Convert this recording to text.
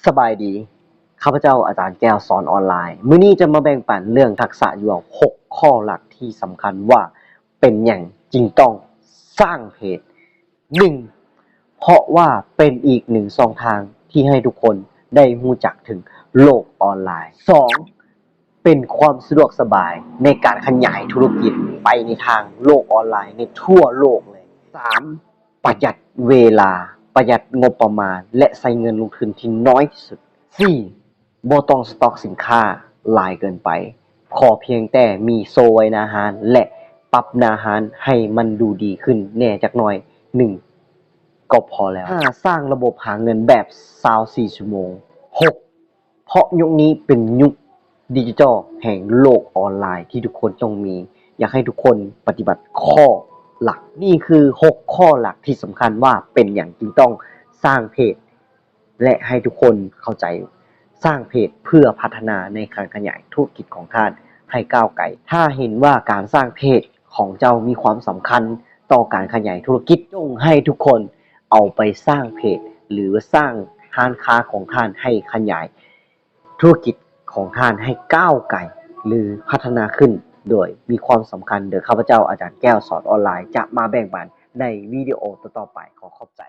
ສະບາຍດີ ຂ້າພະເຈົ້າອາຈານແກ້ວສອນອອນລາຍ. ມື້ນີ້ຈະມາແບ່ງປັນເລື່ອງທັກສະຢູ່ຫົກຂໍ້ຫຼັກທີ່ສຳຄັນວ່າເປັນຫຍັງຈຶ່ງຕ້ອງສ້າງເພຈ. ໜຶ່ງ ເພາະວ່າເປັນອີກໜຶ່ງຊ່ອງທາງທີ່ໃຫ້ທຸກຄົນໄດ້ຮູ້ຈັກເຖິງໂລກອອນລາຍ. ສອງ ເປັນຄວາມສະດວກສະບາຍໃນການຂະຫຍາຍທຸລະກິດໄປໃນທາງໂລກອອນລາຍໃນທົ່ວໂລກເລີຍ. ສາມ ປະຢັດເວລາ, ປະຢັດງົບປະມານ ແລະ ໃຊ້ເງິນລົງທຶນທີ່ນ້ອຍທີ່ສຸດ. ສີ່ ບໍ່ຕ້ອງສະຕັອກສິນຄ້າຫຼາຍເກີນໄປ, ຂໍພຽງແຕ່ມີໂຊໄວ້ໜ້າຮ້ານ ແລະ ປັບໜ້າຮ້ານໃຫ້ມັນດູດີຂຶ້ນແດ່ຈັກໜ້ອຍໜຶ່ງກໍພໍແລ້ວ. ຫ້າ ສ້າງລະບົບຫາເງິນແບບຊາວສີ່ຊົ່ວໂມງ. ຫົກ ເພາະຍຸກນີ້ເປັນຍຸກດິຈິຕອນແຫ່ງໂລກອອນລາຍທີ່ທຸກຄົນຕ້ອງມີ, ຢາກໃຫ້ທຸກຄົນປະຕິບັດຂໍ້ຫຼັກ. ນີ້ຄືຫົກຂໍ້ຫຼັກທີ່ສຳຄັນວ່າເປັນຫຍັງຈຶ່ງຕ້ອງສ້າງເພຈ ແລະ ໃຫ້ທຸກຄົນເຂົ້າໃຈ, ສ້າງເພຈເພື່ອພັດທະນາໃນການຂະຫຍາຍທຸລະກິດຂອງທ່ານໃຫ້ກ້າວໄກ. ຖ້າເຫັນວ່າການສ້າງເພຈຂອງເຈົ້າມີຄວາມສຳຄັນຕໍ່ການຂະຫຍາຍທຸລະກິດ, ຈົ່ງໃຫ້ທຸກຄົນເອົາໄປສ້າງເພຈ ຫຼື ສ້າງຮ້ານຄ້າຂອງທ່ານໃຫ້ຂະຫຍາຍທຸລະກິດຂອງທ່ານໃຫ້ກ້າວໄກ ຫຼື ພັດທະນາຂຶ້ນໂດຍມີຄວາມສຳຄັນ. ໂດຍຂ້າພະເຈົ້າອາຈານແກ້ວສອນອອນລາຍ ຈະມາແບ່ງປັນໃນວິດີໂອຕໍ່ໆໄປ. ຂໍຂອບໃຈ.